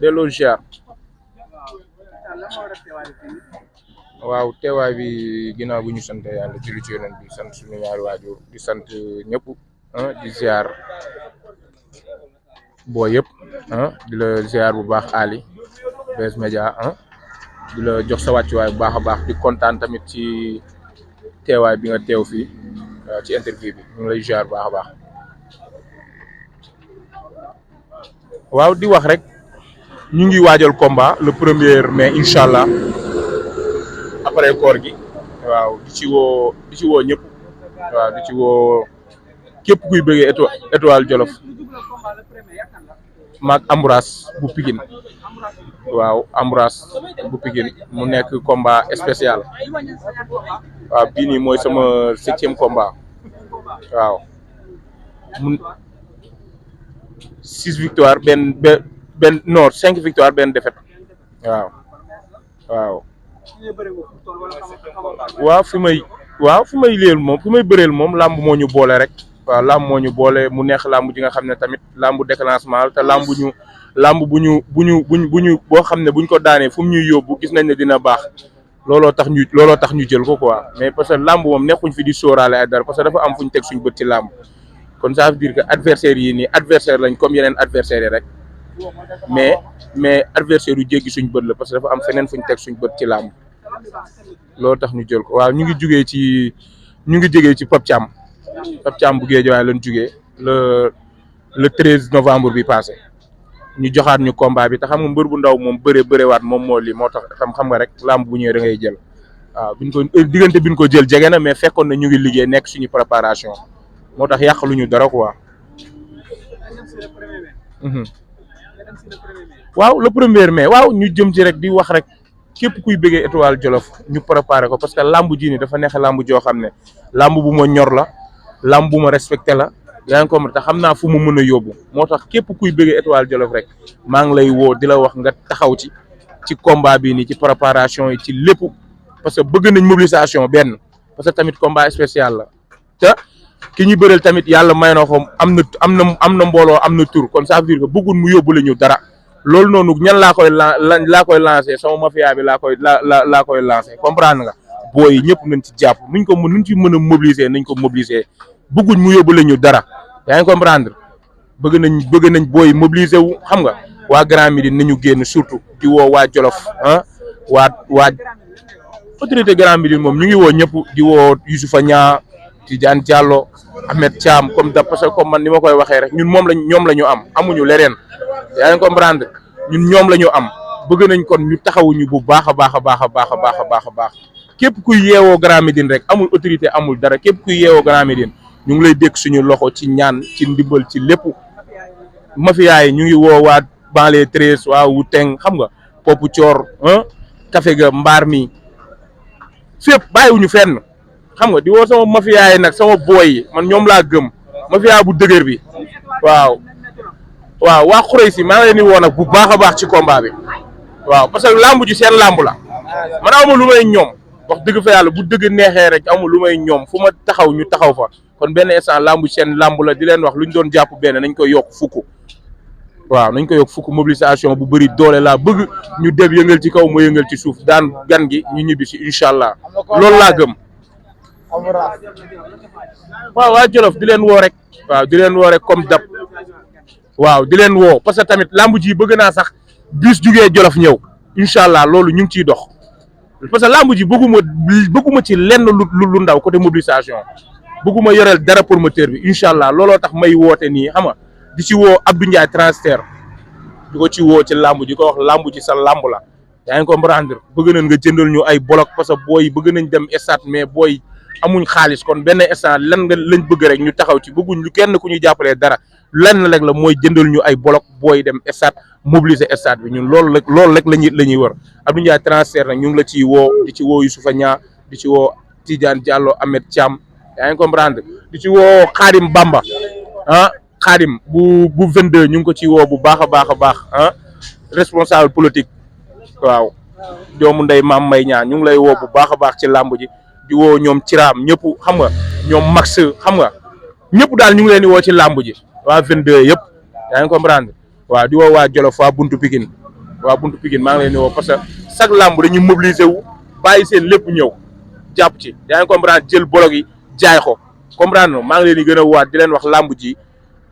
delloo ziar. waaw teewaay bi ginnaaw bu ñu sant yàlla julli ci yonent bi sant suñu ñaari waajur di sant ñëpp di ziar boo yëpp di la ziar bu baax Ali BS Media di la jox sa wàccuwaay bu baax a baax di kontaan tamit ci teewaay bi nga teew fii ci interview bi ñu ngi lay ziar bu baax a baax. waaw di wax rek ñu ngi waajal combat le 1er mai incha allah après koor gi waaw di ci woo ñëpp waaw di ci woo képp kuy bëggee étoile Jolof maag Ambroise bu Pikine waaw Ambroise bu Pikine mu nekk combat spécial waaw bii nii mooy sama 7e combat waaw mun 6 victoire benn non 5 victoire benn défaite waaw fi may léel moom fi may bëreel moom làmb moo ñu boole rek waaw làmb moo ñu boole mu neex làmb ji nga xam ne tamit làmb déclenchement te làmb bu ñu boo xam ne buñ ko daanee fu mu ñuy yóbbu gis nañ ne dina baax looloo tax ñu jël ko quoi mais parce que làmb moom nekkuñ fi di sóoraale ay dara parce que dafa am fu ñu teg suñu bët ci làmb kon ça veut dire que adversaire yi nii adversaire lañ comme yeneen adversaires yi rek mais adversaire yu jéggi suñ bët la parce que dafa am feneen fu ñu teg suñ bët ci làmb loolu tax ñu jël ko waaw ñu ngi jógee ci Pape Thiam bu Guédiawaye lañ jógee le 13 novembre bi passé ñu joxaat ñu combat bi te xam nga mbër bu ndaw moom bërewaat moom moo lii moo tax xam nga rek làmb bu ñëwee da ngay jël waaw diggante biñ ko jël jege na mais fekkoon na ñu ngi liggéey nekk suñu préparation moo tax yàqaluñu dara quoi. waaw le 1er mai waaw ñu jëm ci rek di wax rek képp kuy bëggee étoile Jolof ñu préparé ko parce que lamb ji ni dafa neex lamb joo xam ne lamb bu ma ñor la lamb bu ma respecté la yaa ngi ko te xam naa fu mu mën a yóbbu moo tax képp kuy bëggee étoile Jolof rek maa ngi lay woo di la wax nga taxaw ci combat bi nii ci préparation yi ci lépp parce que bëgg nañ mobilisation benn parce que tamit combat spécial la te ki ñu bëreel tamit yàlla may na ko am na mbooloo am na tur kon ça veut dire que bëggul mu yóbbu la ñu dara loolu noonu ñan laa koy lancé sama mafia bi laa koy lancé comprendre nga booy yi ñëpp nañ ci jàpp nuñ ci mën a mobiliser nañ ko mobiliser bëgguñ mu yóbbu la ñu dara yaa ngi comprendre bëgg nañ booy mobiliser wu xam nga waa Grand Médine nañu génn surtout di woo waa Jolof waa autorité Grand Médine moom ñu ngi woo ñëpp di woo Youssoufa Niang Tidiane Diallo Ahmed Thiam comme parce que comme man ni ma koy waxee rek ñun ñoom la ñu am amuñu leneen yaa ngi comprendre ñun ñoom la ñu am bëgg nañ kon ñu taxawuñu bu baax a baax képp kuy yeewoo Grand Médine rek amul autorité amul dara képp kuy yeewoo Grand Médine ñu ngi lay dégg suñu loxo ci ñaan ci ndimbal ci lépp mafia yi ñu ngi woo waa banlieue 13 waa Wuteng xam nga Popu Coor Café ga Mbaar mi fépp bàyyiwuñu fenn xam nga di woo sama mafia yi nag sama booy yi man ñoom laa gëm mafia bu dëgër bi waaw waa Xurey si maa ngi leen di woo nag bu baax a baax ci combat bi waaw parce que lamb ji seen lamb la man amul lu may ñoom wax dëgg fa yàlla bu dëgg neexee rek amul lu may ñoom fu ma taxaw ñu taxaw fa kon benn instant lamb ji seen lamb la di leen wax lu ñu doon jàpp benn nañ koy yokk fukk waaw nañ ko yokk fukk mobilisation bu bëri doole laa bëgg ñu dem yëngal ci kaw ma yëngal ci suuf daan gan gi ñu ñibbi si incha allah loolu laa gëm. waaw waa Jolof di leen woo rek comme dab waaw di leen woo parce que tamit lamb ji bëgg naa sax bis jugee Jolof ñëw incha allah loolu ñu ngi ciy dox parce que lamb ji bëgguma ci lenn lu ndaw côté mobilisation bëgguma yoreel dara promoteur bi incha allah looloo tax may woote nii xam nga di ci woo Abdou Ndiaye transfert di ko ci woo ci lamb ji ko wax lamb ji sa lamb la yaa ngi comprendre bëgg nañ nga jëndal ñu ay bloc parce que booy bëgg nañ dem stade mais booy amuñ xaalis kon benn instant lañ bëgg rek ñu taxaw ci bëgguñ lu kenn ku ñu jàppalee dara lenn rek la mooy jëndal ñu ay bloc booy dem stade mobiliser stade bi ñun loolu rek la ñuy wër Abdou Ndiaye transfert nag ñu ngi la ciy woo di ci woo Youssoufa Niang di ci woo Tidiane Diallo Ahmed Thiam yaa ngi comprendre di ci woo Khadim Bamba Khadim bu 22 ñu ngi ko ci woo bu baax a baax responsable politique waaw doomu ndey Maam May ñaa ñu ngi lay woo bu baax a baax ci làmb ji di woo ñoom Ciraam ñëpp xam nga ñoom Max xam nga ñëpp daal ñu ngi leen di woo ci làmb ji waa 22 yëpp yaa ngi comprendre waaw di woo waa Jolof waa Buntu Pikine waa buntu Pikine maa ngi leen di woo parce que chaque lamb dañuy mobiliser wu bàyyi seen lépp ñëw jàpp ci yaa ngi comprendre jël bolog yi jaay ko comprendre maa ngi leen di gën a waat di leen wax lamb ji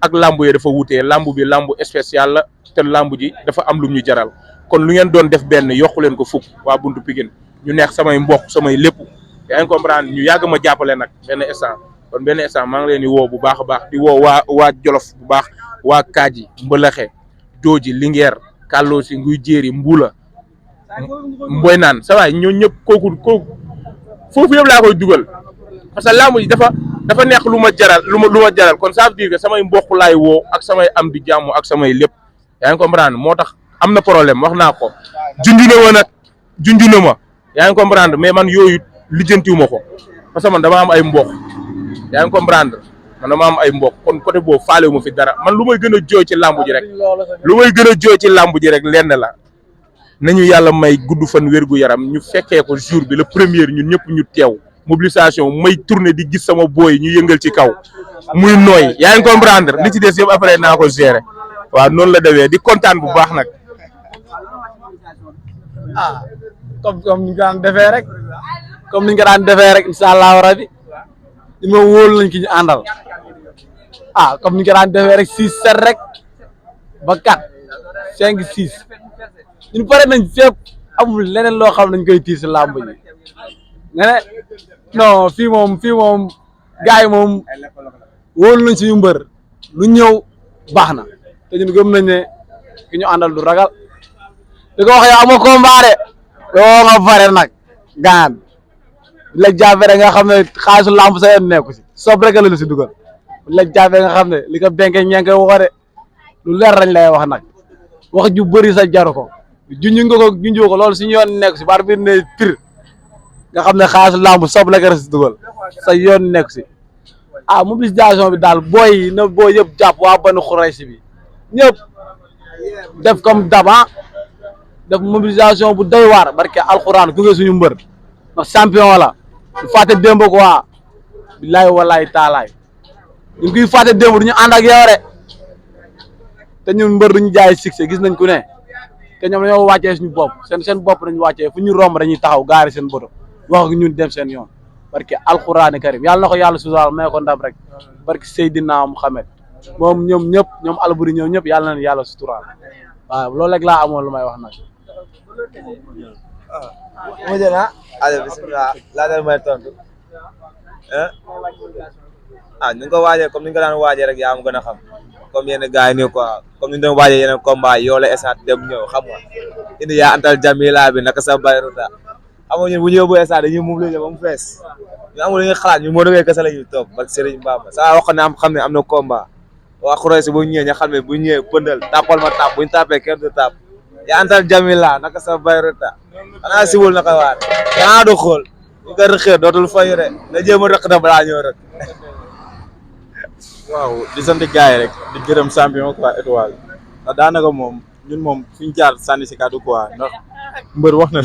ak lamb yi dafa wutee lamb bi lamb spécial la te lamb ji dafa am lu ñu jaral kon lu ngeen doon def benn yokku leen ko fukk waa buntu Pikine ñu neex samay mbokk samay lépp yaa ngi comprendre ñu yàgg ma jàppale nag benn instant kon benn instant maa ngi leen di woo bu baax a baax di woo waa Jolof bu baax waa Kaaji Mbëlëxe Jooji Linguère Kàlloosi Nguy Jéeri Mbula Mboy naan sa waay ñoo ñëpp kooku foofu yëpp laa koy dugal parce que lamb ji dafa neex lu ma jaral kon ça veut dire que samay mbokk laay woo ak samay am di jàmm ak samay lépp yaa ngi comprendre moo tax am na problème wax naa ko junju na ma yaa ngi comprendre mais man yooyu lijjantiwuma ko parce que man dama am ay mbokk yaa ngi comprendre man dama am ay mbokk kon côté boobu faalewu ma fi dara man lu may gën a jooy ci lamb ji rek lenn la nañu yàlla may gudd fan wérgu yaram ñu fekkee ko jour bi le premier ñun ñëpp ñu teew mobilisation may tourner di gis sama booy ñu yëngal ci kaw muy nooy yaa ngi comprendre li ci des yëpp après naa ko gérer waaw noonu la demee di kontaan bu baax nag. comme ni ñu ko daan defee rek incha allahu rabi ñu ma wóolu lañ ki ñu àndal comme ni ñu ko daan defee rek 6 7 rek ba 4 5 6 ñun pare nañ fépp amul leneen loo xam nañ koy tiis làmb ji nga ne non fii moom gars yi moom wóolu nañ suñu mbër lu ñëw baax na te ñun gëm nañ ne ki ñu àndal du ragal di ko wax yow amoo combat de doo nga pare nag gaan la jaafere nga xam ne xaalisu lamb sa yoon nekku si soob rek la si dugal la jaafere nga xam ne li ko benke ñenke waxo de lu leer lañ lay wax nag wax ju bëri sa jaru ko junju ko loolu suñu yoon nekku si bar biir ne pir nga xam ne xaalisu lamb soob rek la si dugal sa yoon nekku si mobilisation bi daal booy na booy yëpp jàpp waa Banu Xuraysi bi ñëpp def comme daba def mobilisation bu doy waar barke alxuraan ku nga suñu mbër ndax champion la du fàtte démb ko waa billaay wallaay taalaay ñu ngi fàtte démb du ñu ànd ak yow rek te ñun mbër duñu jaay succès gis nañ ku ne te ñoom dañoo wàccee suñu bopp seen bopp dañu wàccee fu ñu romb dañuy taxaw gaari seen boto wax ak ñun dem seen yoon barke alxuraani karim yàlla na ko yàlla susaal may ko ndam rek barke Seydina Muhammad moom ñoom ñëpp ñoom Alboury ñoom ñëpp yàlla na yàlla suturaal waaw loolu rek laa amoon lu may wax nag. mu jël bismillah laajal may tontu ñu ngi ko waajee comme ni ñu ko daan waajee rek yaa am gën a xam comme yenn gars yi nii quoi comme ni ñu doon waajee yeneen combat yoo la esaat dem ñëw xam nga indi yaa antal jamila bi naka sa bayruta xam nga ñun bu ñu yóbbu esaat dañuy mobiliser ba mu fees ñu amul lu ñuy xalaat ñu moo dëggee kese la ñuy toog ba Serigne Bamba saa wax ne xam ne am na combat waa Xuraysi bu ñëwee ña xam ne bu ñëwee pëndal tàppal ma tàpp bu ñu tàppee kenn du tàpp yaa antal jamila naka sa bayruta xanaa siwul naka waat xanaa du xool ñu ko rëqee dootul fayu de na jéem a rëq na balaa ñëw rek waaw di sant gars yi rek di gërëm champion quoi étoile ndax daanaka moom ñun moom suñ jaar sànni si kàddu quoi ndax mbër wax na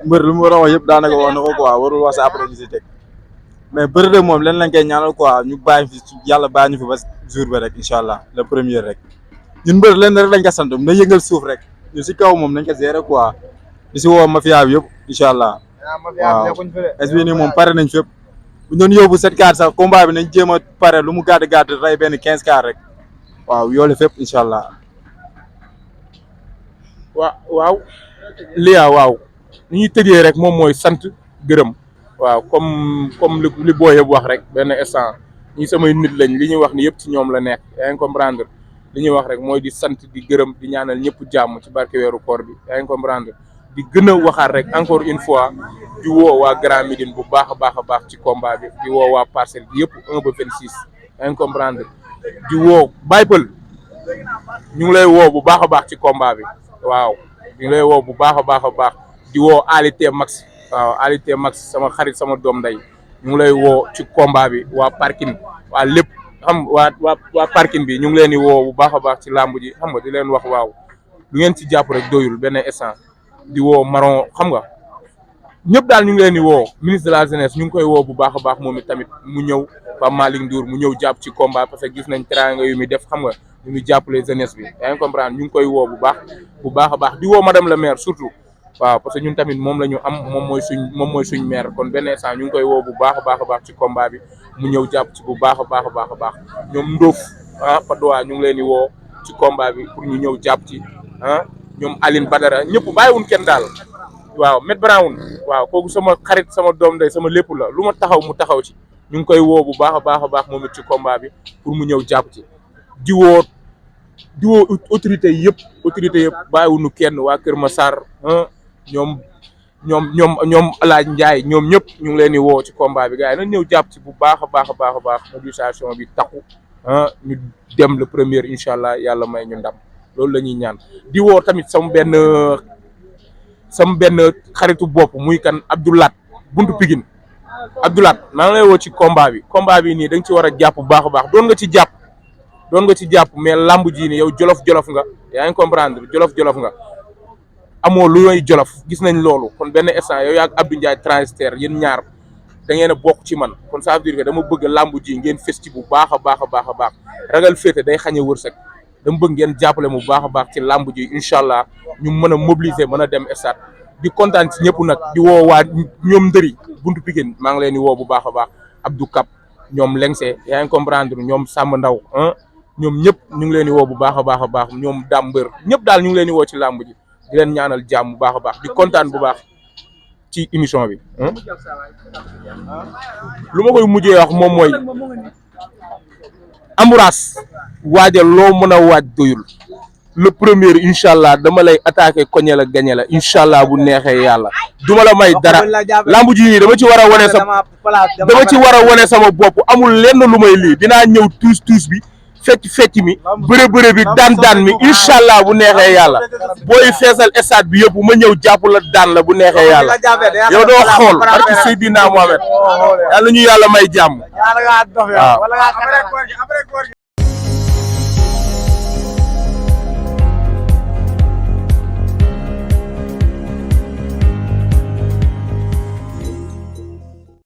mbër lu mu war a wax yëpp daanaka wax na ko quoi warul wax sa après ñu si teg mais bëri rek moom leen lañ koy ñaanal quoi ñu bàyyi fi yàlla bàyyi ñu fi ba jour ba rek incha allah le premier rek ñun mbër leen rek lañ ko sant na yëngal suuf rek ñu si kaw moom nañ ko gérer quoi di si woo mafia bi yëpp incha allah waaw es bi nii moom pare nañ fépp bu ñu doon yóbbu 7 car sax combat bi nañ jéem a pare lu mu gàtt rey benn 15 car rek waaw yoole fépp incha allah. waaw Lia waaw li ñuy tëjee rek moom mooy sant gërëm waaw comme li booy yëpp wax rek benn instant ñi samay nit lañ li ñuy wax ni yëpp ci ñoom la nekk yaa ngi comprendre li ñuy wax rek mooy di sant di gërëm di ñaanal ñëpp jàmm ci barke weeru koor bi yaa ngi comprendre di gën a waxaat rek encore une fois di woo waa Grand Médine bu baax a baax ci combat bi di woo waa Parcelles bi yëpp 1 ba 26 yaa ngi comprendre di woo Baypal ñu ngi lay woo bu baax a baax ci combat bi waaw ñu ngi lay woo bu baax a baax di woo Alité Max waaw Alité Max sama xarit sama doom nday ñu ngi lay woo ci combat bi waa parking waa lépp xam waa parking bi ñu ngi leen di woo bu baax a baax ci làmb ji xam nga di leen wax waaw lu ngeen ci jàpp rek doyul benn instant di woo Maron xam nga ñëpp daal ñu ngi leen di woo ministre de la jeunesse ñu ngi koy woo bu baax a baax moom it tamit mu ñëw Pape Malick Ndour mu ñëw jàpp ci combat parce que gis nañ teranga yu mi def xam nga ñu ngi jàppale jeunesse bi yaa ngi comprendre ñu ngi koy woo bu baax a baax di woo madame le maire surtout waaw parce que ñun tamit moom la ñu am moom mooy suñ maire kon benn instant ñu ngi koy woo bu baax a baax ci combat bi mu ñëw jàpp ci bu baax a baax ñoom Ndof Padoa ñu ngi leen di woo ci combat bi pour ñu ñëw jàpp ci ñoom Aline Badara ñëpp bàyyiwuñ kenn daal waaw Met Brown waaw kooku sama xarit sama doom ndey sama lépp la lu ma taxaw mu taxaw ci ñu ngi koy woo bu baax a baax moom it ci combat bi pour mu ñëw jàpp ci di woo autorité yëpp bàyyiwuñu kenn waa Kër Massar ñoom Alaaj Njaay ñoom ñëpp ñu ngi leen di woo ci combat bi gars yi nañ ñëw jàpp ci bu baax a baax mobilisation bi takku ñu dem le premier incha allah yàlla may ñu ndam loolu la ñuy ñaan di woo tamit sama benn xaritu bopp muy kan Abdoulaat buntu Pikine Abdoulaat maa ngi lay woo ci combat bi nii da nga ci war a jàpp bu baax a baax doon nga ci jàpp mais lamb ji nii yow jolof nga yaa ngi comprendre jolof nga amoo lu may jolof gis nañ loolu kon benn instant yow yaa ak Abdou Ndiaye transitaire yéen ñaar da ngeen a bokk ci man kon ça veut dire que dama bëgg lamb ji ngeen festi bu baax a baax ragal féete day xañe wërsëg dama bëgg ngeen jàppale mu baax a baax ci lamb ji incha allah ñu mën a mobiliser mën a dem stade di kontaan ci ñëpp nag di woo waa ñoom ndëri buntu Pikine maa ngi leen di woo bu baax a baax Abdou Kap ñoom Lengse yaa ngi comprendre ñoom Samba Ndaw ñoom ñëpp ñu ngi leen di woo bu baax a baax ñoom Dambër ñëpp daal ñu ngi leen di woo ci lamb ji di leen ñaanal jàmm bu baax a baax di kontaan bu baax ci émission bi lu ma koy mujjee wax moom mooy Ambroise waajal loo mën a waaj doyul le premier incha allah dama lay attaqué koñe la gañe la incha allah bu neexee yàlla duma la may dara lambu ji nii dama ci war a wane sama bopp amul lenn lu may lii dinaa ñëw tuus bi fecc mi bëre bi daan mi incha allah bu neexee yàlla booy feesal stade bi yëpp ma ñëw jàpp la daan la bu neexee yàlla yow doo xool barki Seydina Mohamed yàlla ñu yàlla may jàmm waaw